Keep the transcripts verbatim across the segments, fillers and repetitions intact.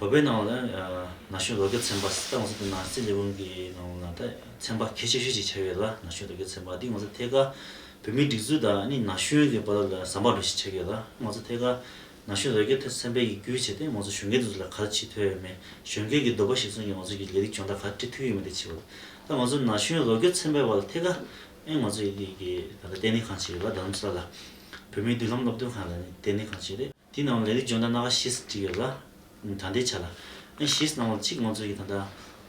བོད་པའི་ནང་ལ་ན་གཞོན་ལོ་བརྒྱ་ཚན་པ་ད་ང་ཚོ་དེ་ནང་སྲིད་ལས་ཁུངས་ཀྱི་ནང་ལ་ད་ཚན་པ་གལ་ཆེ་ཤོས་ཅིག་ཆགས་ཡོད་ལ། ན་གཞོན་ལོ་བརྒྱ་ཚན་པ་འདི་ང་ཚོ་ཐད་ཀར་བོད་མིའི་སྒྲིག་འཛུགས་དང་ནི་ན་གཞོན་གྱི་བར་ལ་ཟམ་པ་འདྲ་ཞིག་ཆགས་ཡོད་ལ། ང་ཚོ་ཐད་ཀར་ན་གཞོན་ལོ་བརྒྱ་ཚན་པའི་གི་བརྒྱུད་བྱས་ཏེ་ང་ཚོ་གཞོན་སྐྱེས་དེ་ཚོ་ལ་ག་རེ་བྱེད་ཐུབ་ཡོད་མེད། གཞོན་སྐྱེས་ཀྱི་འདོད་པ་གཞིར་བཟུང་གི་ང་ཚོ་གི་ལས་རིགས་སྦྱོང་བརྡར་ག་རེ་སྤྲད་ཐུབ་ཡོད་མེད་དེ་བྱེད་པ། ད་ང་ཚོ་ན་གཞོན་ལོ་བརྒྱ་ཚན་པའི་བར་ལ་ཐད་ཀར་ཨེ་ང་ཚོ་ཡི་གི་ད་ལྟ་ལྟེ་གནས་ཁང་ཅིག་ཡོད་ལ། རྡ་རམ་ས་ལ་བོད་མིའི་མདུན་ལམ་སློབ་སྟོན་ཁང་ལ་ནི་ལྟེ་གནས་ཁང་ཅིག་རེད། དེའི་ནང་ལ་ལས་རིགས་སྦྱོང་བརྡར་སྣ་ཁ་བཞི་ཙམ་བསྒྲིགས་ཡོད་ལ། ད་ལྟའི་ཆ་ལ་ཨེ་བཞིའི་ནང་ལ་གཅིག་ང་ཚོ་གི་ད་ལྟ་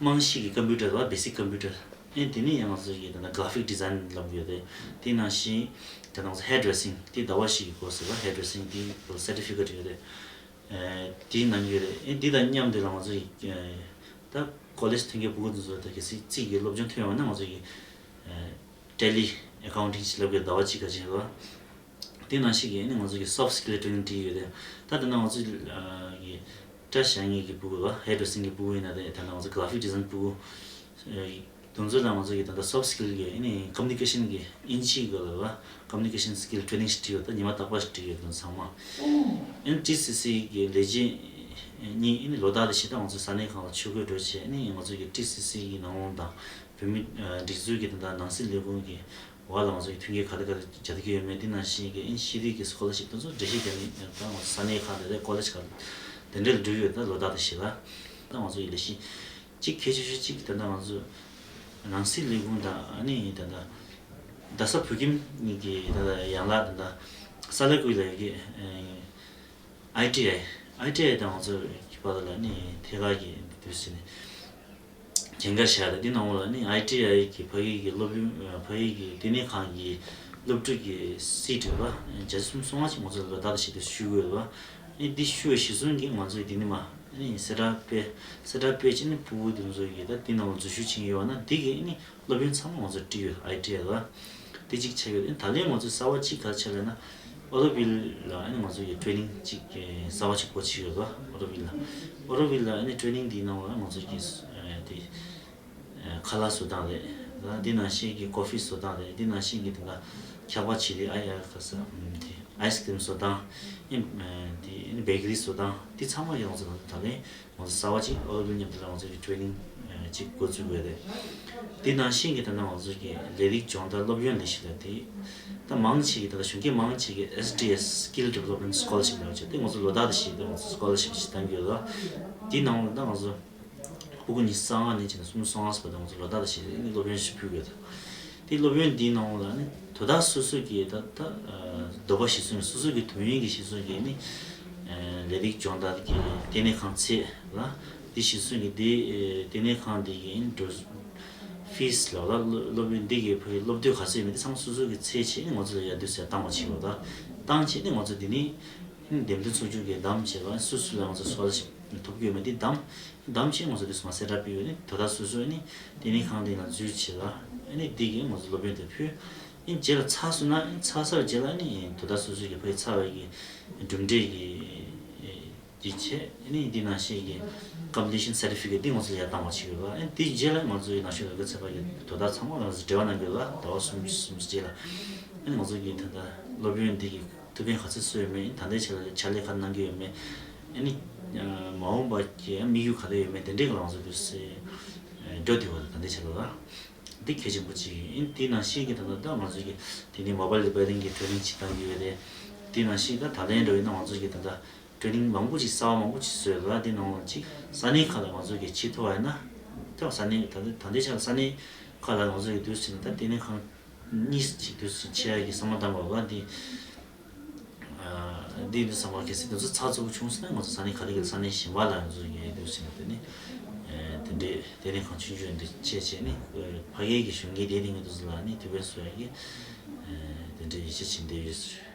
རྨང་གཞི་གི་ཀམ་པུ་ཊར་ལ་བྷེ་སིག་ཀམ་པུ་ཊར། ཨེ་དེ་ནས་ཡང་ང་ཚོ་གི་ད་ལྟ་གྷ་ར་ཕིག་ཌི་ཛའིན་ལབ་ཡོད་རེད། དེ་ནང་བཞིན་ད་ལྟ་ང་ཚོ་ཧེར་ཌི་རེ་སིང་དེ་ཟླ་བ་གཅིག་གི་གོར་སི་རེད་པ། ཧེར་ཌི་རེ་སིང་དེ་སར་ཊི་ཕི་ཀེཊ་ཡོད་རེད། ཨེ་དེ་གནང་གི་ཡོད་རེད། ཨེ་དེ་དང་མཉམ་དུ་ལ་ང་ཚོ་ཡི་ཨེ་ད་ཀོ་ལེཇ་ཐོན་མཁན་ཕྲུ་གུ་དེ་ཚོ་ད་གལ་སྲིད་རྩིས་ཀྱི་སློབ་སྦྱོང་ཐོན་ཡོང་བ་ན་ང་ཚོ་ཡི་ཨེ་ཊེ་ལི་ཨེ་ཁའུན་ཊིང་ཅིག་ལབ་དགོས། ཟླ་བ་གཅིག་ག་ཅིག་ལ། དེ་ནང་བཞིན་གྱི་ཨ་ནི་ང་ཚོ་གི་སོཕ་སི་ཀིལ་ཊེ་ནིང་སྤྲད་ཡོད་རེད། ད་དེ་ན་ང་ཚོ་གི་བཀྲ་ཤིས་གཡང་ངེ་གི་ཕྲུ་གུ་ལ། ཧེར་ཌི་རེ་སིང་གི་ཕྲུ་གུ་ཡིན་ན་རེད། ད་ང་ཚོ་གྷ་ར་ཕིག་ཌི་ཛའིན་ཕྲུ་གུ་དེ་ཚོ་ལ་ང་ཚོ་གི་ད་ལྟ་སོཕ་སི་ཀིལ་གི་ཨ་ནི་ཀམ་མུ་ནི་ཀེ་ཤན་གི་དབྱིན་ཇིའི་སྐོར་ལ་ཀམ་མུ་ནི་ཀེ་ཤན་སི་ཀིལ་ཊེ་ནིང་སྤྲད་ཡོད། ད་ཉི་མ་རྟག་པར་སྤྲད་ཡོད། དེ་ཚང་མ་ཨ་ནི་ཊི་སི་སི་གི་ལས་བྱེད་གཉིས་ཨ་ནི་ལོ་ལྟར་དུ་ཞིག་ད་ང་ཚོ་ས་གནས་ཁག་ལ་ཆོས་གོས་སྤྲོད་བྱས། ཨ་ནི་ང་ཚོ་གི་ཊི་སི་སི་གི་ནང་ལོགས་དང་བོད་མི་སྒྲིག་འཛུགས་ཀྱི་དེ་འདྲ་ནང་སྲིད་ལས་ཁུངས་ཀྱི་འོག་ལ་ང་ཚོ་ཡི་མཐུན་རྐྱེན་ག་དེ་ག་དེ་སྦྱར་གྱི་ཡོད་མེད། དེ་ནང་བཞིན་གྱི་ཨིན་ཤེས་རིག་གི་སི་ཀོ་ལར་ཤིབ་དེ་ཚོ་འགྲེལ་བཤད་རྒྱག་ནི་ད་ང་ཚོ་ས་གནས་ཁག་དེ་རེད། ཀོ་ལེཇ་ཁག་དེ་འདྲ་ལ་འགྲོ་ཡོད། ད་ལོ་ལྟར་དུ་ཞིག་ལ་ད་ང་ཚོ་ཡི་ལས་གཞི་གཅིག་གལ་ཆེ་ཤོས་གཅིག་དེ་འདྲ་ང་ཚོ་ནང་སྲིད་ལས་ཁུངས་དང་ཨ་ནི་དེ་འདྲ་རྡ་ས་བོད་ཁྱིམ་གཉིས་ཀྱི་དེ་འདྲ་ཡན་ལག་དེ་འདྲ་ས་ལ་ཀུའི་ལ་ཡོད་ཀྱི་ཨ་ཊི་ཨའི། ཨའི་ཊི་ཨའི་དང་ང་ཚོ་གི་བར་ལ་ནི་ཐད་ཀར་གྱི་འདུས་ཟིན་ནས་གྱེན་ཁ་བཞག་རེད། འདི་ནང་ལ་ནི་ཨའི་ཊི་ཨའི་གི་ཕ་གི་གི་སློབ་ཡོན་ཕ་གི་གི་ལྟེ་གནས་ཁང་གི་སློབ་ཕྲུག་གི་སིཊ་རེད་པ། བརྒྱ་ཆ་སུམ་ཅུ་སོ་ལྔ་ཅིག་ང་ཚོ་ལ་ད་ལྟ་ཞིག་ཏུ་ཞུ་དགོས་རེད་པ། ཨེ་འདི་ཞུ་བའི་གཞི་བཟུང་གིས་ང་ཚོས་འདི་ནི་མ་ནི་གསལ་བསྒྲགས་སྤེལ་གསལ་བསྒྲགས་སྤེལ་བྱས་ནི་ཕྲུ་གུ་འདི་ཚོ་གི་ད་འདི་ནང་ལ་འཛུལ་ཞུགས་བྱེད་ཀྱི་ཡོད་པ་ན་འདི་གི་ནི་སློབ་ཡོན་ཚང་མ་ང་ཚོ་སྤྲད་ཡོད། ཨའི་ཊི་ཨའི་ལ་དེ་གཅིག་ཆགས་ཡོད། ཨ་ནི་ད་ལན་ང་ཚོའི་གསར་པ་གཅིག་ག་རེ་ཆགས་ལབ་ན་ཨོ་ཏོ་བྷིལ་ལ་ཨ་ནི་ང་ཚོ་གི་ཊེ་ནིང་གཅིག་གསར་པ་གཅིག་སྒོ་ཕྱེ་ཡོད་པ། ཨོ་ཏོ་བྷིལ་ལ་ཨོ་ཏོ་བྷིལ་ལ་ཨ་ནི་ཊེ་ནིང་དེའི་ནང་ལ་ང་ཚོ་གི་དེ་ཁ་ལག་བཟོ་སྟངས་རེད། ད་དེ་ནང་བཞིན་གྱི་ཀོ་ཕི་བཟོ་སྟངས་རེད། དེ་ནང་བཞིན་གྱི་དེ་འདྲ་ཁྱབ་པ་ཆེ་རེད། ཨ་ཡ་ཁ་ས་དེ་ཨའི་སི་ཀི་རིམ་བཟོ་སྟངས་ཨ་ནི་དེ་ཨ་ནི་བེ་ཀ་རི་བཟོ་སྟངས་དེ་ཚང་མ་ཡང་ང་ཚོ་ད་ལན་ང་ཚོ་གསར་པ་གཅིག་ཨོ་ལོ་མཉམ་དུ་ལ་ང་ཚོ་གི་ཊེ་ནིང་གཅིག་འགོ་འཛུགས་དགོས་རེད། དེ་ནང་བཞིན་གྱི་ད་ལྟ་ང་ཚོ་གི་ལས་རིགས་སྦྱོང་བརྡར་སློབ་ཡོན་ལས་གཞི་ལ་དེ་ད་མང་ཆེ་གི་ད་ལྟ་གཞོན་སྐྱེས་མང་ཆེ་གི་ཨེས་ཌི་ཨེས་སི་ཀིལ་ཌི་ཝེ་ལོབ་མེན་ཊི་སི་ཀོ་ལར་ཤིབ་ལབ་བྱས་ཏེ་ང་ཚོ་ལོ་ལྟར་དུ་ཞིག་ད་ང་ཚོ་སི་ཀོ་ལར་ཤིབ་ཞིག་གཏང་གི་ཡོད་ལ། དེའི་ནང་ལ་ད་ང་ཚོ་ཕྲུ་གུ་ཉི་ཤུ་རྩ་ལྔ་ནས་བྱས་ནས་སུམ་ཅུ་སོ་ལྔ་བར་དུ་ང་ཚོ་ལོ་ལྟར་དུ་ཞིག་སློབ་ཡོན་ཞིག་ཕུལ་གི་ཡོད། དེ་སློབ་ཡོན་འདིའི་ནང་ལ་ནི་དོ་བདག་སོ་སོ་གི་ད་ལྟ་འདོད་པ་གཞིར་བཟུང་སོ་སོ་གི་དོན་ཡོད་ཀྱི་གཞིར་བཟུང་གི་ནི་ལས་རིགས་སྦྱོང་བརྡར་གྱི་ལྟེ་གནས་ཁང་ཚད་ལ་དེ་གཞིར་བཟུང་གི་དེ་ལྟེ་གནས་ཁང་འདི་གི་འགྲོ་ཕིས་ལ་ལ་སློབ་ཡོན་འདི་གི་ཕ་གི་སློབ་དུས་ག་ཚོད་ཡོད་མེད་དེ་ཚང་མ་སོ་སོ་གི་ཚད་བྱས་ནི་ང་ཚོ་ལ་ཡར་དུས་སུ་བཏང་བ་བྱེད་དགོས། ད་བཏང་བྱས་ནི་ང་ཚོ་འདི་ནི་འདེམས་ཐོན་ཚོགས་ཆུང་གི་བདམས་བྱས་ལ་སོ་སོ་ལ་ང་ཚོ་སྐོ་ལར་ཤིབ་ཐོབ་ཀྱི་ཡོད་མེད་དེ་བདམས། བདམས་བྱས་ང་ཚོ་དེ་ཚོ་མ་གསལ་བསྒྲགས་སྤེལ་ཡོད་ནི་དོ་བདག་སོ་སོ་ནི་ལྟེ་གནས་ཁང་དེ་ནང་འཛུལ་བྱས་ལ་ནི་འདི་གིས་ང་ཚོ་སློབ་ཡོན་དེ་ཕུལ། ཨ་ནི་རྗེས་ལ་ཚར་སོང་ན་ཨ་ནི་ཚར་ཚར་རྗེས་ལ་ནི་དོ་བདག་སོ་སོ་གི་ཕ་གི་ཚར་བའི་གི་གྲུབ་འབྲས་ཀྱི་དེ་བྱས་ཨ་ནི་འདི་ནང་བཞིན་གྱི་ཀམ་པི་ལི་ཤན་སར་ཊི་ཕི་ཀེཊ་འདི་ང་ཚོ་ལ་ཡར་བཏང་བ་བྱེད་དགོས་པ། ཨ་ནི་འདི་རྗེས་ལ་ང་ཚོ་ཡི་ན་གཞོན་ལས་ཀ་ཚན་པ་གི་དོ་བདག་ཚང་མ་ལ་ང་ཚོ་འབྲེལ་བ་གནང་དགོས་ལ་ཟླ་བ་གསུམ་གསུམ་རྗེས་ལ་ཨ་ནི་ང་ཚོ་གི་ད་ལྟ་སློབ་ཡོན་འདི་གི་ཐུགས་ཕན་ག་ཚོད་གསོས་ཡོད་མེད། ད་ལྟའི་ཆ་ལ་ཕྱག་ལས་ག་རེ་གནང་གི་ཡོད་མེད། ཨ་ནི་མ་འོངས་པ་གི་དམིགས་ཡུལ་ག་རེ་ཡོད་མེད་དེ་འདྲའི་ལ་ང་ཚོ་དུས་སེ་འགྲོ་དུས་བ་ད་ལྟའི་ཆ་ལ་འདི་གལ་ཆེན་པོ་གཅིག་ཡིན། དེ་ནང་བཞིན་གྱི་ད་ལྟ་ད་ང་ཚོ་གི་དེ་ནི་མོ་བཱལ་རི་པེ་རིང་གི་ཊེ་ནིང་གཅིག་གཏང་གི་ཡོད་རེད། དེ་ནང་བཞིན་ད་ད་ལན་འགྲོ་ཡིན་ན་ང་ཚོ་གི་ད་ལྟ་ཊེ་ནིང་མང་པོ་ཅིག་གསར་པ་མང་པོ་ཅིག་བཟོས་ལ་དེ་ནང་ལ་ཅིག་ས་གནས་ཁག་ལ་ང་ཚོ་གི་བྱེད་ཐུབ་པ་ཡིན་ན་ད་ས་གནས་ད་ལྟ་ད་ལྟའི་ཆ་ལ་ས་གནས་ཁག་ལ་ང་ཚོ་གི་དུས་ཟིན་ད་ལྟེ་གནས་ཁང་གཉིས་ཅིག་དུས་སུ་ཆེ་ཡ་གི་བསམ་བློ་བཏང་བ་ལ་འདི། འདི་འདི་བསམ་བློ་གལ་སྲིད་འདི་ཚོ་ཚགས་ཚུད་པོ་བྱུང་སོང་ན་ང་ཚོ་ས་གནས་ག་རེ་གི་ས་གནས་གཞན་པ་ལ་ང་ཚོ་ཡོད་དུས་སུ་དེ་ནི་དེ་འདྲའི་ལྟེ་གནས་ཁང་ཆུང་ཆུང་འདི་བྱས་བྱས་ནས་ཕ་གིའི་གི་གཞོན་སྐྱེས་དེ་རིང་གི་དུས་སུ་ལ་ནི་ཐུགས་ཕན་གསོ་ཡ་གི་དེ་འདྲའི་ཡིད་ཆེས་བྱེད་འདོད་ཡོད།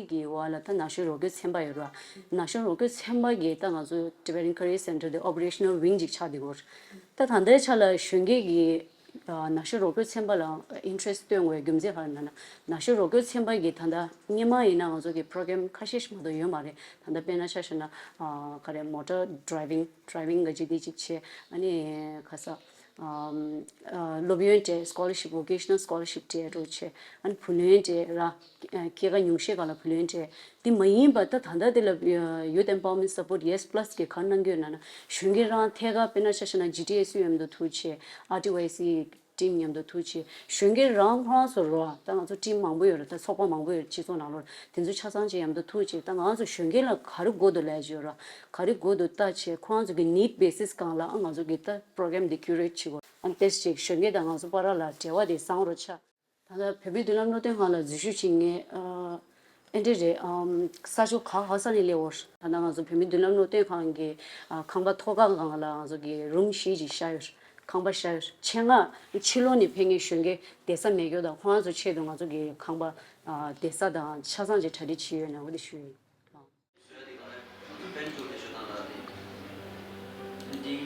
གི་འོག་ལ་ད་ན་གཞོན་རོགས་སྐྱོར་ཚན་པ་ཡོད་ར། ན་གཞོན་རོགས་སྐྱོར་ཚན་པ་གི་ད་ང་ཚོ་Tibetan Career Center དེ་operational wing ཅིག་ཆགས་བསྡད་ཡོད། ད་ད་ལྟའི་ཆ་ལ་གཞོན་སྐྱེས་ཀྱི་ཨ་ན་གཞོན་རོགས་སྐྱོར་ཚན་པ་ལ་interest སྟོན་དགོས་རྒྱུ་མཚན་ག་རེ་ན་ན། ན་གཞོན་རོགས་སྐྱོར་ཚན་པ་གི་ད་ལྟ་སྔོན་མ་ཡིན་ན་ང་ཚོ་གི་program ཁ་ཤས་ཤིག་མ་གཏོགས་ཡོད་མ་རེད། ད་ལྟ་དཔེར་ན་ཆ་བཞག་ན་ཨ་ག་རེ་motor driving driving ག་ཅིག་དེ་ཅིག་བྱས། ཨ་ནི་ག་ས་ཨམ་ཨ་སློབ་ཡོན་སྤྲད། scholarship vocational scholarship སྤྲད་འགྲོ་བྱས། ཨ་ནི་བུ་ལོན་སྤྲད་ར། ཨ་སྐྱེད་ཀ་ཉུང་ཤས་སྒང་ལ་བུ་ལོན་སྤྲད། དེ་མ་ཡིན་པ་ད་ད་ལྟ་དེ་ལ་ཨ་Youth Empowerment Support Yes Plus གི་ག་རེ་གནང་གི་ཡོད་ན་ན། གཞོན་སྐྱེས་རང་ཐད་ཀར་དཔེར་ན་ཆ་བཞག་ན་G T S ཡོད་མདོ་ཐུག་བྱས། R T Y C team མཉམ་དུ་ཐུག་བྱས། གཞོན་སྐྱེས་རང་ཁོ་རང་ཚོ་རོ། ད་ང་ཚོ་team མང་པོ་ཡོད་རེད། ད་ཚོགས་པ་མང་པོ་ཡོད་རེད། སྤྱི་ཚོགས་ནང་ལོགས་དེ་ཚོ་ཆ་ཚང་བྱས་མཉམ་དུ་ཐུག་བྱས། ད་ང་ཚོ་གཞོན་སྐྱེས་ལ་ག་རེ་དགོས་འདུག་ལབ་བྱས་རོ། ག་རེ་དགོས་འདུག་ལྟ་བྱས། ཁོ་རང་ཚོ་གི་need basis སྒང་ལ་ང་ཚོ་གི་ད་program དེ་curate བྱེད་དགོས། ཨ་ནི་ཏེས་ཅིག་གཞོན་སྐྱེས་དང་ང་ཚོ་བར་ལ་འབྲེལ་བ་དེ་བཟང་རུ་ཆགས། ད་ལྟ་བོད་མིའི་མདུན་ལམ་སློབ་སྟོན་ཁང་ལ་འཛུལ་ཞུགས་བྱེད་མཁན་ཨ་ཨེ་འདྲས་རེད། ཨམ་ས་ཕྱོགས་ག་ག་ས་ནས་སླེབས་ཡོད། ད་ལྟ་ང་ཚོ་བོད་མིའི་མདུན་ལམ་སློབ་སྟོན་ཁང་གི་ཨ་ཁང་པ་ཐོག་ཁང་སྒང་ལ་ང་ཚོ་གི་room བཞི་ཅིག་བཞག་ཡོད། ཁང་པ་བཞག་ཡོད། ཆེད་མངགས་ཕྱི་ལོགས་ནས་ཕེབས་མཁན་གཞོན་སྐྱེས་བསྡད་ས་མེད་རྒྱུ་དང་ཁོ་རང་ཚོ་ཆེད་དུ་ང་ཚོ་གི་ཁང་པ་ཨ་བསྡད་ས་དང་ཆ་ཚང་ཅིག་གྲ་སྒྲིག་བྱས་ཡོད་ན་འོ་དེ་ཞུ་ཡིན། འདི་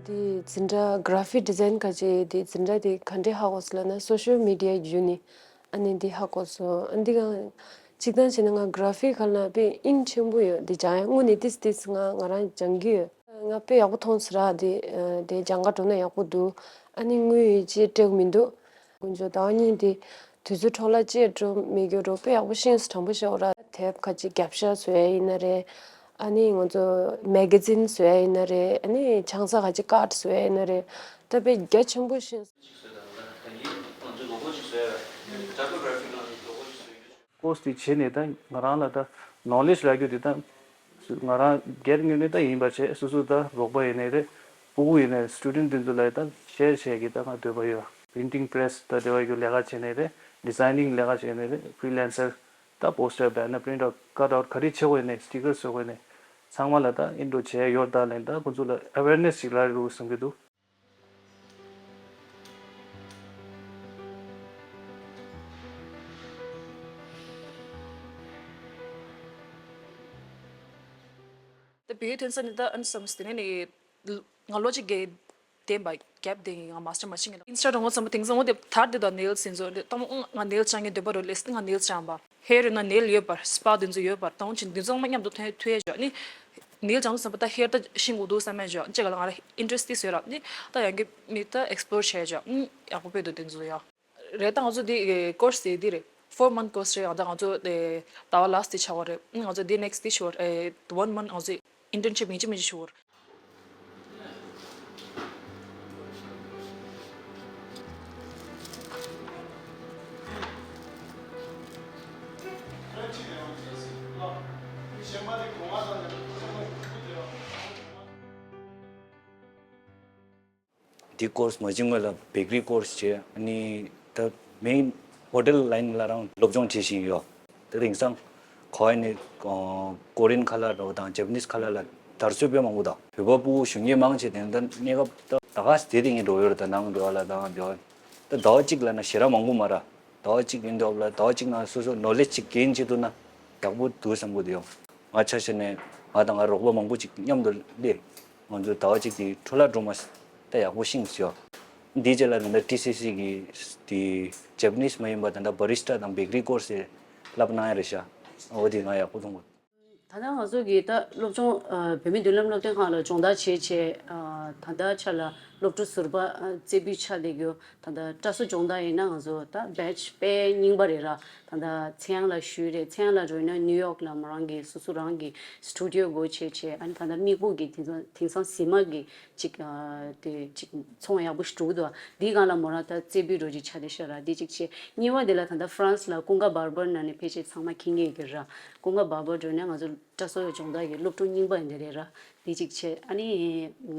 འདི་འདི་འདྲ་graphic design ག་ཅིག་འདི་འདི་འདྲ་འདི་ག་འདྲས་ཧ་གོ་སོང་ལབ་ན་social media བརྒྱུད་ནས་ཨ་ནི་འདི་ཧ་གོ་སོང་། ཨ་འདི་ག་གཅིག་ཐང་བྱས་ན་ང་graphic ག་ལ་དཔེ་དབྱིངས་ཆེན་པོ་ཡོད། འདི་སྦྱང་ཡ་དངོས་གནས་ཏིས་ཏིས་ང་ང་རང་སྦྱང་གི་ཡོད། ང་དཔེ་ཡག་པོ་མཐོང་སོང་ར། དེ་དེ་སྦྱང་ག་འགྲོ་ན་ཡག་པོ་འདུག་ཨ་ནི་དངུལ་ཡོད་ཅེས་སྤྲད་གི་མི་འདུག་དཀོན་མཆོག་ཟླ་བ་གཉིས་དེ་དུས་ཚོད་འཕྲོ་བརླག་ཅེས་འགྲོ་མི་རྒྱུ་འགྲོ་དཔེ་ཡག་པོ་ཤེས་སོང་། དྲང་པོ་བཤད་ར། དེབ་ཁ་ཅིག་རྒྱབ་ཤ་བཟོ་ཡ་ཡིན་ན་རེད། ཨ་ནི་ང་ཚོ་magazine བཟོ་ཡ་ཡིན་ན་རེད། ཨ་ནི་ཆང་ས་ཁ་ཅིག་card བཟོ་ཡ་ཡིན་ན་རེད། ད་དཔེ་རྒྱ་ཆེན་པོ་ཤེས་སོང་། ཅིག་བཟོས་དང་ད་ད་ཡིན་ང་ཚོ་logo ཅིག་བཟོས་ཡ་རེད། typography ནང་ནས་logo ཅིག་བཟོས་ཡོད། course དེ་བྱས་ནས་ད་ང་རང་ལ་ད་knowledge ལབ་རྒྱུ་དེ་ད་ང་རང་སྒེར་ངོས་ནས་ད་ཡིན་པ་བྱས། སོ་སོ་ད་རོགས་པ་ཡིན་ནའི་རེད། སྤུ་གུ་ཡིན་ནའི་student དེ་ཚོ་ལ་ད་share བྱེད་ཀྱི་ད་ང་འདོད་པ་ཡོད། printing press ད་དེ་བ་རྒྱུ་ལས་ཀ་བྱས་ནའི་རེད། designing ལས་ཀ་བྱས་ནའི་རེད། freelancer ད་poster banner print out cut out ག་རེ་བྱེད་དགོས་ནའི་sticker བཟོ་དགོས་ནའི་ཚང་མ་ལ་ད་ཨིན་འགྲོ་བྱས་ཡོད། ད་ལན་ད་ཁོ་ཚོ་ལ་awareness ཅིག་ལ་རེ་རུ་བཟང་གི་འདུག་ད་བོད་ཡིག་ཐོན་ས་ནི་ད་ཨན་སམ་སི་ནི་ང་ལོ་གཅིག་གི་དེ་བ་gap དེ་ང་master མ་ཕྱིན་ངེ་ལ་Insta དང་WhatsApp དེང་སང་འོ་དེ་དར་དེ་དང་nails ཡིན་ཚོ་དེ་ཏམ་ང་nails བྱ་ངེ་འདོད་པ་རོ་ལེས་ང་nails བྱ་བ། hair ཡོད་ན་nail ཡོད་པར་spa དེ་ཚོ་ཡོད་པར་དང་ཅིན་དེ་ཚོ་མ་མཉམ་དུ་ཐོན་ཐུ་ཡ་ཇོ་ནི་nail བྱ་ཚོ་བ་ད་hair ད་ཤིང་གུ་དུ་ས་མེ་ཇོ་ཅེ་ག་ལ་ང་ར་interest དེ་སོས་ར་ནི་ད་ཡང་གི་མི་ད་explore བྱ་ཇོ་ནི་ཡག་པོ་པེ་དུ་དེ་ཚོ་ཡ། རེད། ད་ང་ཚོ་འདི་course དེ་འདི་རེད། four month course རེད། ད་ང་ཚོ་ཟླ་བ་last དེ་ཆགས་པ་རེད། ང་ཚོ་འདི་next དེ་ཆགས་པ་རེད། one month ང་ཚོ་internship ཡིན་གཅིག་མིན་གཅིག་ཆགས་པ་རེད། འདི་course མ་བྱེད་སྔོན་ལ་bakery course བྱས། ཨ་ནི་ད་main hotel line ལ་རང་སློབ་སྦྱོང་བྱེད་བཞིན་ཡོད། དེ་དེང་སང་གོ་ཨ་ནི་Korean color རོ་དང་Japanese color ལ་དར་སྲོལ་དཔེ་མང་པོ་དང་། བོད་པ་ཕྲུ་གུ་གཞོན་སྐྱེས་མང་ཆེ་དེ་ད་གནས་སྐབས་ད་ད་ག་སེ་དེ་ངས་འགྲོ་ཡོད་རེད། ད་ནང་འགྲོ་བ་ལ་ད་ང་འགྲོ་བ་ད་ཟླ་བ་གཅིག་ལ་ན་ཞེ་དྲག་མང་པོ་མ་ར། ཟླ་བ་གཅིག་ཡིན་འདུག་ལ་ཟླ་བ་གཅིག་ནང་སོ་སོ་knowledge ཅིག་gain བྱེད་ཐུབ་ན་ཡག་པོ་འདུག་བསམ་གི་འདུག་ཡོང་། ང་ཆ་བཞག་ནས་ང་དང་ང་རོགས་པ་མང་པོ་ཅིག་མཉམ་དུ་སླེབས། ང་ཚོ་ཟླ་བ་གཅིག་གི་འཕྲོ་བརླག་འགྲོ་མ་སོང་། ད་ཡག་པོ་ཤེས་སོང་ཡོད། འདིའི་རྗེས་ལ་ད་ལྟ་T C C གི་དེ་Japanese མ་ཡིན་པ་ད་ལྟ་barista དང་bakery course བསླབ་གནང་ཡ་རེད་ཤག་འོ་དེ་ང་ཡག་པོ་མཐོང་གི། ད་ལྟ་ང་ཚོ་གི་ད་སློབ་སྦྱོང་ཨ་བོད་མིའི་མདུན་ལམ་སློབ་སྟོན་ཁང་ལ་སྦྱོང་བརྡར་བྱས་བྱས་ཨ་ད་ལྟ་ཆ་ལ་སློབ་ཕྲུག་ཟུར་པ་ཨ་རྩེ་ཕུད་ཆགས་བསྡད་རྒྱུ། ད་ལྟ་བཀྲ་གསོ་སྦྱོང་བརྡར་ཡིན་ན་ང་ཚོ་ད་batch དཔེ་རྙིང་པ་རེད་ར། ད་ལྟ་ཚེ་དབྱངས་ལགས་ཞུས་རེད། ཚེ་དབྱངས་ལགས་འགྲོ་ཡིན་ན་ནིའུ་ཡོག་ལ་མོ་རང་གི་སོ་སོ་རང་གི་studio སྒོ་ཕྱེ་བྱས། ཨ་ནི་ད་ལྟ་མིག་སྤུ་གི་དེང་སང་དེང་སང་གཟི་མ་གི་ཅིག་ཨ་དེ་ཅིག་ཚོང་ཡག་པོ་ཞིག་འགྲོ་གི་འདུག་འདིའི་སྒང་ལ་མོ་རང་ད་རྩེ་ཕུད་འགྲོ་ཅིག་ཆགས་བསྡད་ཤག་ར། འདི་ཅིག་བྱས། གཉིས་པ་དེ་ལ་ད་ལྟ་France ལ་ཀུན་དགའ་barber ནང་ནས་ཕལ་ཆེར་ཚང་མ་མཁྱེན་གྱི་ཡོད་ཀྱི་ར། ཀུན་དགའ་barber འགྲོ་ན་ང་ཚོ་བཀྲ་གསོ་སྦྱོང་བརྡར་གྱི་སློབ་ཕྲུག་རྙིང་པ་འདི་རེད་ར། འདི་གཅིག་བྱས། ཨ་ནི་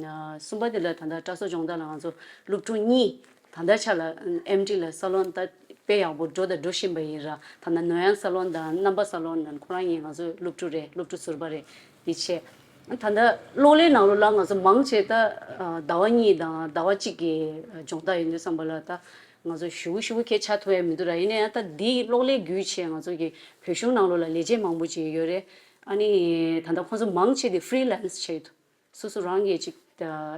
ཨ་གསུམ་པ་དེ་ལ་ད་ལྟ་བཀྲ་གསོ་སྦྱོང་བརྡར་ལ་ང་ཚོ་སློབ་ཕྲུག་གཉིས་ད་ལྟ་ཆ་ལ་ཨེམ་ཊི་ལ་སཱ་ལོན་ད་དཔེ་ཡག་པོ་འགྲོ་དང་འགྲོ་བཞིན་པ་ཡིན་ར། ད་ལྟ་ནོར་གཡང་སཱ་ལོན་དང་རྣམ་པ་སཱ་ལོན་དང་ཁོ་རང་གཉིས་ང་ཚོའི་སློབ་ཕྲུག་རེད། སློབ་ཕྲུག་ཟུར་པ་རེད། འདི་བྱས། ད་ལྟ་གློག་ཀླད་ནང་ལོགས་ལ་ང་ཚོ་མང་ཆེ་ད་ཟླ་བ་གཉིས་དང་ཟླ་བ་གཅིག་གི་སྦྱོང་བརྡར་ཡིན་དུས་ཙམ་པ་ལ་ད་ང་ཚོ་ཞུ་ཞུ་ཁྱེད་ཆ་ཐུབ་ཡ་མི་འདུག་ར། ཡིན་ན་ཡང་ད་འདི་གློག་ཀླད་བརྒྱུད་བྱས་ང་ཚོ་གི་བོད་གཞུང་ནང་ལོགས་ལ་ལས་བྱེད་མང་པོ་ཅིག་ཡོད་རེད། ཨ་ནི་ད་ལྟ་ཁོང་ཚོ་མང་ཆེ་དེ་ཕི་རི་ལན་སི་བྱས་ཡོད། སོ་སོ་རང་གིས་ཅིག་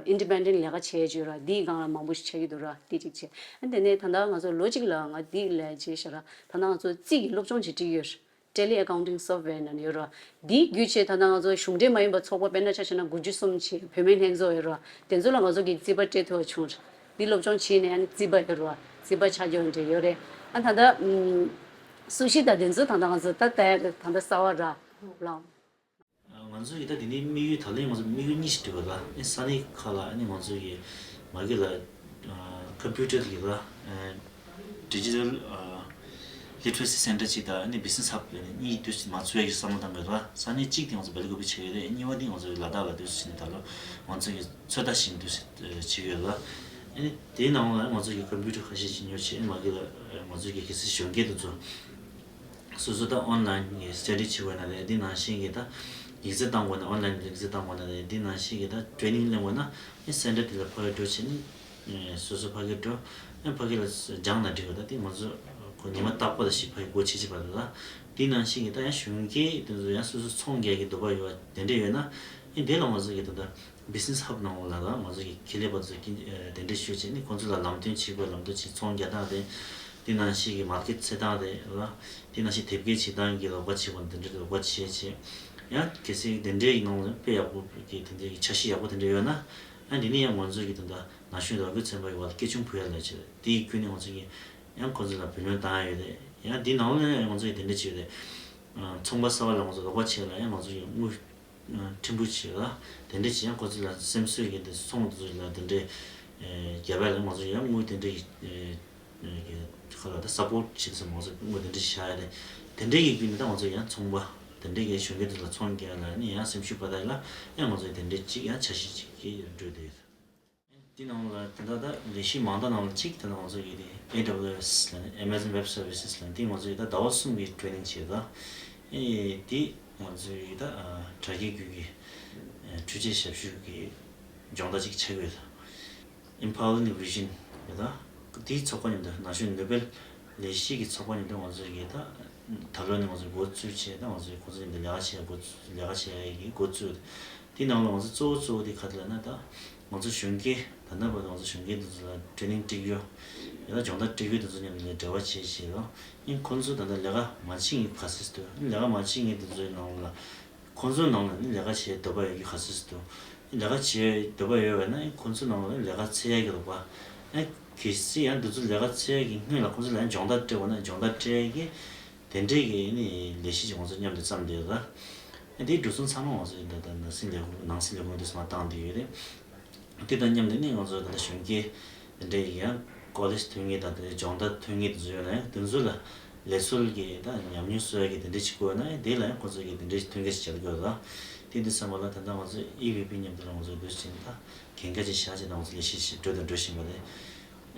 ཨིན་ཌི་པེན་ཌེན་ཊི་ལས་ཀ་བྱས་བྱས་ར། འདིའི་སྒང་ལ་མང་པོ་ཞིག་ཆགས་ཀྱི་འདུག་ར། དེ་གཅིག་བྱས། ཨ་དེ་ནས་ད་ལྟ་ང་ཚོ་ལོ་གཅིག་ལ་ང་འདི་ལས་བྱས་ཤག་ར། ད་ལྟ་ང་ཚོ་རྩིས་ཀྱི་སློབ་སྦྱོང་ཅིག་བསྒྲིགས་ཡོད། Tally Accounting Software ནང་ཡོད་ར། འདིའི་བརྒྱུད་བྱས་ད་ལྟ་ང་ཚོ་གཞུང་འབྲེལ་མ་ཡིན་པ་ཚོགས་པ་དཔེར་ན་ཆ་བཞག་ན་དགུ་བཅུ་གསུམ་བྱས། བུད་མེད་ལྷན་ཚོགས་ཡོད་ར། དེ་ཚོ་ལ་ང་ཚོ་གི་རྩིས་པ་སྤྲད་ཐུབ་པ་བྱུང་ར། འདི་སློབ་སྦྱོང་བྱས་ནས་ཨ་ནི་རྩིས་པ་ཡོད་ར། རྩིས་པ་ཆགས་རྒྱུ་འདྲ་ཡོད་རེད། ཨ་ད་ལྟ་ཨམ། སུ་ཤི་དང་དེ་ཚོ་ད་ལྟ་ང་ཚོ་ད་ལྟ་ད་ལྟ་གསར་པ་ར། ལགས། ང་ཚོ་ཡི་ད་དེ་ནས་དམིགས་ཡུལ་ད་ལན་ང་ཚོ་དམིགས་ཡུལ་གཉིས་ཤིག་བྲིས་པ་ལ། ཨ་ས་གནས་ཁག་ལ་ཨ་ནི་ང་ཚོ་ཡི་མ་གི་ལ་ཀམ་པུ་ཊར་གི་ལ་ཌི་ཇི་ཊལ་ལི་ཊི་རེ་སི་སེན་ཊར་གཅིག་དང་ཨ་ནི་བི་ཛི་ནེ་སི་ཧབ་ལ་ནི་གཉིས་དུས་མ་ཚུད་ཡ་གི་བསམ་བློ་བཏང་དགོས་ལ། ས་གནས་གཅིག་དེ་ང་ཚོ་སྦེལ་ཀོབ་བྱེད་ཡོད་རེད། གཉིས་པ་དེ་ང་ཚོ་ལ་དྭགས་ལ་དུས་ནས་ད་ལོ་ང་ཚོ་གི་ཚོད་ལྟ་བཞིན་དུ་བྱེད་ཡོད་ལ། ཨ་ནི་དེའི་ནང་ལ་ང་ཚོ་གི་ཀམ་པུ་ཊར་ཁ་ཤས་ཤིག་ཉོ་བྱས། ཨ་ནི་མ་གི་ལ་ང་ཚོ་གི་གལ་སྲིད་གཞོན་སྐྱེས་དེ་ཚོ་སོ་སོ་ད་ཨོན་ལན་གྱི་སི་ཊ་ཌི་བྱེད་དགོས་ན་རེད། འདི་ནང་བཞིན་གྱི་ད་ཡིག་ཚད་བཏང་དགོས་ན་ཨོན་ལན་ཡིག་ཚད་བཏང་དགོས་ན་རེད། འདི་ནང་བཞིན་གྱི་ད་ཊེ་རེ་ནིང་ལེན་དགོས་ན་ཨེ་སེན་ཊར་དེ་ལ་ཕར་འགྲོ་བྱས་ནས་སོ་སོ་ཕ་གིར་འགྲོ། ཨེ་ཕ་གི་ལ་སྦྱངས་ན་འགྲིག་གི། ད་དེ་ང་ཚོ་ཁོ་ཉི་མ་རྟག་པར་ལ་ཞིག་ཕ་གི་སྒོ་ཕྱེ་ཕྱེ་བ་རེད་ལ། འདི་ནང་བཞིན་གྱི་ད་ཡང་གཞོན་སྐྱེས་དེ་ཚོ་ཡང་སོ་སོ་ཚོང་རྒྱག་གི་འདོད་པ་ཡོད་པ་དེ་འདྲ་ཡོད་ན་ཨེ་འདི་ལ་ང་ཚོ་གི་ད་ལྟ་བི་ཛི་ནེ་སི་ཧབ་ནང་ལ་ད་ང་ཚོ་གི་ཁེ་ལས་པ་ཚོ་གི་ཨ་གདན་འདྲེན་ཞུས་བྱས་ནས་ཁོང་ཚོ་ལ་ལམ་སྟོན་བྱེད་དགོས། ལམ་སྟོན་བྱེད། ཚོང་རྒྱག་སྟངས་རེད། དེ་ནང་བཞིན་གྱི་མར་ཀེཊ་འཚོལ་སྟངས་རེད་ལ། དེ་ནང་བཞིན་དེབ་སྐྱེལ་བྱེད་སྟངས་ཀྱི་ལག་པ་བྱེད་དགོས། དེ་འདྲ་ལག་པ་བྱེད་བྱེད། ཡང་གལ་སྲིད་དེ་འདྲའི་ནང་ལ་དཔེ་ཡག་པོ་གི་དེ་འདྲའི་འཆར་གཞི་ཡག་པོ་དེ་འདྲ་ཡོད་ན་ཨ་འདི་ནི་ཡང་ང་ཚོ་གི་ད་ལྟ་ན་གཞོན་རོགས་སྐྱོར་ཚན་པ་ཡོད་པ་ལ་སྐྱེ་ཆུང་བུ་ཡ་ལ་བྱེད། དེའི་བརྒྱུད་ནས་ང་ཚོ་གི་ཡང་ཁོང་ཚོ་ལ་བུ་ལོན་བཏང་ཡ་ཡོད་རེད། ཡང་འདི་ནང་ལ་ཡང་ང་ཚོ་གི་དེ་འདྲ་བྱེད་ཡོད་རེད། ཚོང་པ་གསར་པ་ལ་ང་ཚོ་རོགས་པ་བྱེད་ལ་ཡང་ང་ཚོ་གི་དངུལ་ཕྲན་བུ་ཅིག་ལ་དེ་འདྲ་ཅིག་ཡང་ཁོ་ཚོ་ལ་སེམས་གསོ་གི་དེ་ཚོང་དེ་ཚོ་ལ་དེ་འདྲའི་རྒྱབ་ལ་ང་ཚོ་ཡང་དངུལ་དེ་འདྲའི་གི་ཁ་ལ་ད་སབ་པོར་ཊི་བྱེད་ས་ང་ཚོ་དངུལ་དེ་འདྲ་ཞིག་བཞག་ཡ་རེད། དེ་འདྲའི་གི་བརྒྱུད་ནས་ད་ང་ཚོ་ཡང་ཚོང་པ་དེ་འདྲའི་གི་གཞོན་སྐྱེས་དེ་ཚོ་ལ་ཚོང་རྒྱག་ལ་ནི་ཡང་སེམས་ཤུགས་སྤར་ད་ལ་ཡང་ང་ཚོ་དེ་འདྲའི་ཅིག་ཡང་འཆར་གཞི་ཅིག་གི་འགྲོ་བསྡད་ཡོད། དེ་ནང་ལ་དེ་འདྲ་ད་ལས་གཞི་མང་དག་ནང་ལ་གཅིག་དེ་ནང་ང་ཚོ་གི་དེ་ཨེ་ཌབ་ལིའུ་ཨེས་ལ་ནི་Amazon Web Services ལ་ནི་དེ་ང་ཚོ་གི་ད་ཟླ་བ་གསུམ་གི་ཊེ་རེ་ནིང་བྱེད་ད། ཨེ་དེ་ང་ཚོ་གི་ད་དྲ་རྒྱའི་བརྒྱུད་ཀྱི་འཕྲུལ་ཆས་ཞབས་ཞུ་གི་སྦྱོང་བརྡར་ཅིག་ཆགས་ཡོད་ད། Empowering Vision ཡོད་ད། དེའི་ཚོགས་པ་མཉམ་དུ་ན་གཞོན་ནོ་བེལ་ལས་གཞི་གི་ཚོགས་པ་མཉམ་དུ་ང་ཚོ་གི་ད་ད་ལོ་ནས་ང་ཚོ་འགོ་བཙུགས་བྱས་ད་ང་ཚོ་ཁོང་ཚོ་མཉམ་དུ་ལས་ཀ་བྱེད་འགོ་ལས་ཀ་བྱེད་ཡ་གི་འགོ་བཙུགས། དེ་ནང་ལ་ང་ཚོ་གཙོ་བོ་གཙོ་བོ་དེ་ག་རེ་ལབ་ན་ད་ང་ཚོ་གཞོན་སྐྱེས་ད་ལྟ་བར་དུ་ང་ཚོ་གཞོན་སྐྱེས་འདི་ཚོ་ལ་ཊེ་རེ་ནིང་སྤྲད་རྒྱུ་ཡང་ན་སྦྱོང་བརྡར་སྤྲད་རྒྱུ་འདི་ཚོ་མཉམ་དུ་ལ་འབྲེལ་བ་བྱེད་བྱེད་ལ་ཨིན། ཁོང་ཚོ་ད་ལྟ་ལས་ཀ་མ་བྱེད་མཁན་ག་ཚོད་འདུག་ལས་ཀ་མ་བྱེད་མཁན་འདི་ཚོའི་ནང་ལ་ཁོང་ཚོའི་ནང་ལ་ནི་ལས་ཀ་བྱེད་འདོད་པ་ཡོད་མཁན་ག་ཚོད་འདུག་ལས་ཀ་བྱེད་འདོད་པ་ཡོད་པ་ན་ཁོང་ཚོའི་ནང་ལ་ལས་ཀ་འཚོལ་ཡ་གི་རེད་པ། ཨ་གལ་སྲིད་ཡང་འདི་ཚོ་ལས་ཀ་འཚོལ་ཡ་གི་སྔོན་ལ་ཁོང་ཚོ་ལ་ཡང་སྦྱོང་བརྡར་སྤྲད་པ་ན་སྦྱོང་བརྡར་སྤྲད་ཡ་གི་དེ་འདྲའི་གི་ནི་ལས་གཞི་ཅིག་ང་ཚོ་མཉམ་དུ་བརྩམས་བསྡད་ཡོད་ད། ཨ་དེའི་འགྲོ་སོང་ཚང་མ་ང་ཚོ་ད་ལྟ་ནང་སྲིད་ལས་ཁུངས་ནང་སྲིད་ལས་ཁུངས་དུ་མར་བཏང་བསྡད་ཡོད་རེད། དེ་དང་མཉམ་དུ་ནི་ང་ཚོ་ད་ལྟ་གཞོན་སྐྱེས་དེ་འདྲའི་ཡང་ཀོ་ལེཇ་ཐོན་མཁན་དང་དེ་འདྲའི་སྦྱོང་བརྡར་ཐོན་མཁན་དེ་ཚོ་ཡོད་ན་ཡང་དེ་ཚོ་ལ་ལས་གསོལ་གྱི་ད་ཉམས་མྱོང་གསོ་ཡ་གི་དེ་འདྲའི་ཅིག་དགོས་ན་ཡང་དེ་ལ་ཡང་ཁོ་ཚོ་གི་དེ་འདྲའི་མཐུན་རྐྱེན་ཞིག་བྱ་དགོས་ལ། དེ་འདི་བསམ་པ་ལ་ད་ལྟ་ང་ཚོ་ཨི་བི་པི་མཉམ་དུ་ལ་ང་ཚོ་འདུས་ཟིན་ད་གན་ག་ཅིག་བཞག་ཅིག་དང་ང་ཚོ་ལས་གཞི་ཞིག་འགྲོ་དང་འགྲོ་བཞིན་པ་རེད།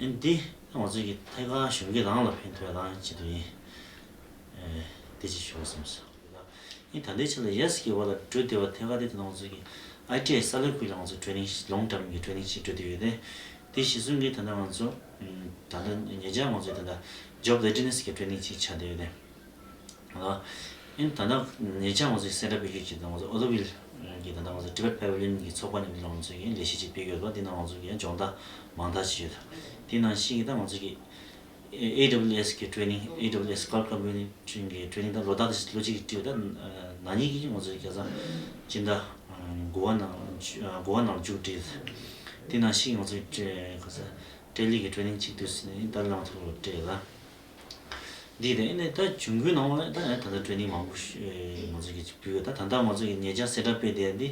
ཨེ་འདི་ང་ཚོ་གི་ཐད་ཀར་གཞོན་སྐྱེས་རང་ལ་ཕན་ཐོགས་རང་ཅིག་ཏུ་ཡིན། ཨེ་དེ་ཅིག་ཞུ་བསམ་སོང་། ཨེ་ད་ལྟའི་ཆ་ལ་ཡེ་སི་གི་བར་ལ་འགྲོ་བསྡད་པ་ཐད་ཀར་དེ་ད་ང་ཚོ་གི་ཨའི་ཊི་ཨའི་ས་ལ་ཁུལ་ལ་ང་ཚོ་ཊེ་རེ་ནིང་ལོང་ཊརམ་གི་ཊེ་རེ་ནིང་ཞིག་འགྲོ་བསྡད་ཡོད་དེ། དེ་གཞི་བཟུང་གི་ད་ལྟ་ང་ཚོ་ད་ལྟ་ཉེ་ཆར་ང་ཚོ་ད་ལྟ་ཇོབ་རེ་ཌི་ནེ་སི་གི་ཊེ་རེ་ནིང་ཅིག་ཆགས་བསྡད་ཡོད་དེ། ཨ་ཨིན་ད་ལྟ་ཉེ་ཆར་ང་ཚོ་སེ་ཊ་ཨབ་བྱེད་ཀྱི་ད་ང་ཚོ་ཨོ་ལོ་བིལ་གྱི་ད་ལྟ་ང་ཚོ་ཊི་བེཊ་པེ་ཝི་ལི་ཡོན་གྱི་ཚོགས་པ་ནས་ང་ཚོ་གི་ལས་གཞི་ཅིག་སྤེལ་ཡོད་པ་དེ་ནང་ང་ཚོ་གི་སྦྱོང་བརྡར་མང་དག་བྱས་ཡོད། དེ་ནང་བཞིན་གྱི་ད་ང་ཚོ་གི་ཨེ་ཌབ་ལིའུ་ཨེ་སི་གི་ཊེ་རེ་ནིང་ཨེ་ཌབ་ལིའུ་ཨེ་སི་ཀ་ལའུཌ་ཀམ་པུ་ཊིང་གི་ཊེ་རེ་ནིང་ད་ལོ་ལྟར་དུ་ལོ་གཅིག་གི་སྤྲད་ཡོད། ད་ན་ནིང་གི་ང་ཚོ་གི་ཁ་སང་སྤྱི་ཟླ་དགུ་པ་ནང་དགུ་པ་ནང་ལ་མཇུག་སྒྲིལ། དེ་ནང་བཞིན་ང་ཚོ་གི་ཁ་སང་ཊེ་ལི་གི་ཊེ་རེ་ནིང་གཅིག་དུས་ནས་ད་ལམ་ཐོག་ལ་སྤྲད་ཡོད་ལ། འདི་དེ་ནས་ད་ཇུང་གུའི་ནང་ལ་ད་ད་ལྟ་ཊེ་རེ་ནིང་མང་པོ་ཞིག་ང་ཚོ་གི་ཅིག་ཕུལ་ཡོད། ད་ད་ལྟ་ང་ཚོ་གི་ཉེ་ཆར་སེ་ཊ་ཨབ་སྤེལ་བསྡད་འདི་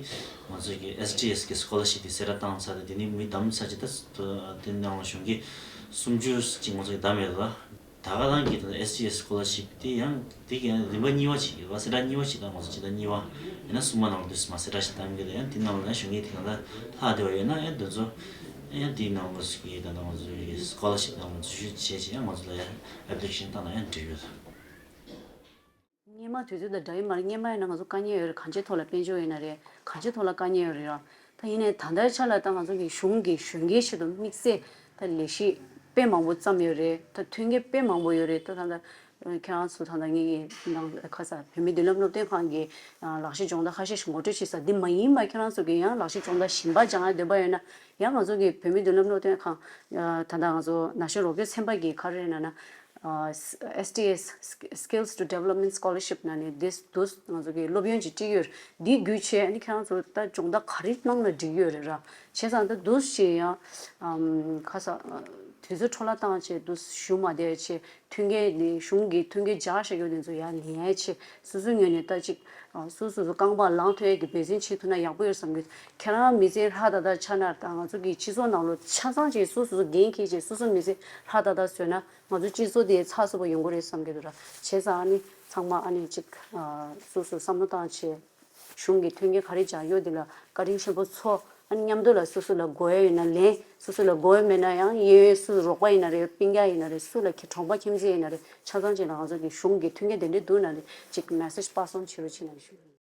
ང་ཚོ་གི་ཨེས་ཊི་ཨེས་གི་སི་ཀོ་ལར་ཤིབ་དེ་སེ་ཊ་ཨབ་བཏང་ཚར་ཏེ་དེ་ནས་མི་བདམས་ཚར་ཅིག་ད་དེ་ནང་ལ་གཞོན་སྐྱེས་སུམ་ཅུ་ཅིག་ང་ཚོ་གི་བདམས་ཡོད་ལ། ད་ག་རང་གི་ད་ལྟ་ཨེས་ཊི་ཨེས་སི་ཀོ་ལར་ཤིབ་དེ་ཡང་དེ་གི་ཡང་རིམ་པ་གཉིས་པ་ཅིག་ཡོད་ལ། སེ་ཊ་ཨབ་གཉིས་པ་ཅིག་ད་ང་ཚོ་སྤྱི་ཟླ་གཉིས་པ་ཡིན་ན་གསུམ་པ་ནང་ལ་དུས་སུ་མ་སེ་ཊ་ཨབ་ཞིག་བཏང་གི་རེད། ཡང་དེ་ནང་ལ་ཡང་གཞོན་སྐྱེས་དེ་ག་ལ་ལྷག་བསྡད་པ་ཡོད་ན་ཡང་དེ་ཚོ་ཡང་དེའི་ནང་ལོགས་སུ་གི་ད་ལྟ་ང་ཚོ་གི་སི་ཀོ་ལར་ཤིབ་ནང་ལ་འཛུལ་ཞུགས་བྱས་བྱས་ཡང་ང་ཚོ་ལ་ཡང་ཨེབ་ལི་ཀེ་ཤན་བཏང་ན་ཡང་འགྲིག་ཡོད། སྔོན་མ་དུས་ཚོད་དང་འདྲ་ཡི་མ་རེད། སྔོན་མ་ཡིན་ན་ང་ཚོ་དཀའ་ངལ་ཡོད་རེད། གང་ཅིའི་ཐོག་ལ་དཔལ་འབྱོར་ཡིན་ན་རེད། གང་ཅིའི་ཐོག་ལ་དཀའ་ངལ་ཡོད་རེད་ར། ད་ཡིན་ནའི་ད་ལྟའི་ཆ་ལ་ད་ང་ཚོ་གི་གཞུང་གི་གཞོན་སྐྱེས་ཆེད་དུ་དམིགས་བསལ་ད་ལས་གཞི་དཔེ་མང་པོ་བརྩམས་ཡོད་རེད། ད་མཐུན་རྐྱེན་དཔེ་མང་པོ་ཡོད་རེད། ད་ད་ལྟ་ཁྱེད་རང་ཚོ་ད་ལྟ་ངེད་ཀྱི་ནང་ཁ་ས་བོད་མིའི་མདུན་ལམ་སློབ་སྟོན་ཁང་གི་ལག་ཤེས་སྦྱོང་བརྡར་ཁ་ཤས་ཤིག་ངོ་སྤྲོད་བྱེད་ས་འདི་མ་ཡིན་པ། ཁྱེད་རང་ཚོ་གི་ཡང་ལག་ཤེས་སྦྱོང་བརྡར་གཞན་པ་སྦྱང་ཡ་འདོད་པ་ཡོད་ན་ཡང་ང་ཚོ་གི་བོད་མིའི་མདུན་ལམ་སློབ་སྟོན་ཁང་ད་ལྟ་ང་ཚོ་ན་གཞོན་རོགས་སྐྱོར་ཚན་པ་གི་ག་རེ་ན་ན། ཨ། ཨེས་ཊི་ཨེས། Skills to Development Scholarship ནང་ནས་འདི་འདུག་ང་ཚོ་གི་སློབ་ཡོན་ཅིག་སྤྲད་ཡོད། འདི་བརྒྱུད་བྱས་ཨ་ནི་ཁྱེད་རང་ཚོ་ད་སྦྱོང་བརྡར་ག་རེ་གནང་ན་འགྲིག་ཡོད་རེད་ར། བྱས་ཙང་ད་འདུག་ཅིག་ཡང་ཨམ་ཁ་ས་དུས་ཚོད་འཕྲོ་བརླག་བཏང་བྱས་འདུག་ཞུ་མ་བསྡད་བྱས། མཐུན་རྐྱེན་ནི་གཞུང་གི་མཐུན་རྐྱེན་སྦྱར་བཞག་ཡོད་དེ་ཚོ་ཡང་ལེན་ཡ་ཆེ། སོ་སོའི་ངོས་ནས་ད་ཅིག་ཨ། སོ་སོ་སོ་རྐང་པ་ལངས་ཐུབ་ཡ་གི་འབད་བརྩོན་བྱེད་ཐུབ་ན་ཡག་པོ་ཡོད་བསམ་གི། ཁྱེད་རང་མི་ཚེ་ལྷ་ད་ད་ཆ་ན་ད་ང་ཚོ་གི་སྤྱི་ཚོགས་ནང་ལོ་ཆ་ཚང་ཅིག་སོ་སོ་སོ་འགན་འཁྱེར་བྱས་སོ་སོ་མི་ཚེ་ལྷ་ད་ད་བཟོས་ན། ང་ཚོ་སྤྱི་ཚོགས་དེ་ཚགས་ཚུད་པོ་ཡོང་གི་རེད་བསམ་གྱི་འདུག་ར། བྱས་ཙང་ཨ་ནི་ཚང་མ་ཨ་ནི་གཅིག་ཨ། སོ་སོ་བསམ་བློ་བཏང་བྱས། གཞུང་གི་མཐུན་རྐྱེན་ག་རེ་སྦྱར་ཡོད་དེ་ལ་བཀའ་དྲིན་ཆེན་པོ་ཚོ། ཨ་ནི་མཉམ་དུ་ལ་སོ་སོ་ལ་དགོས་ཡ་ཡོད་ན་ལེན། སོ་སོ་ལ་དགོས་ཡ་མེད་ན་ཡང་གཡས་གཡོན་སུ་རོགས་པ་ཡིན་ན་རེད། སྤུན་ཀྱག་ཡིན་ན་རེད། སུ་ལ་ཁྱེད་གྲོང་པ་ཁྱིམ་མཚེས་ཡིན་ན་རེད། ཆ་ཚང་ཅིག་ལ་ང་ཚོ་གི་གཞུང་གི་མཐུན་རྐྱེན་དེ་འདྲས་འདུག་ན་རེད། ཅིག་མེ་སེ་ཇི་པཱ་སི་ཨོན་བྱེད་རོགས་བྱེད་ན་ཞུ།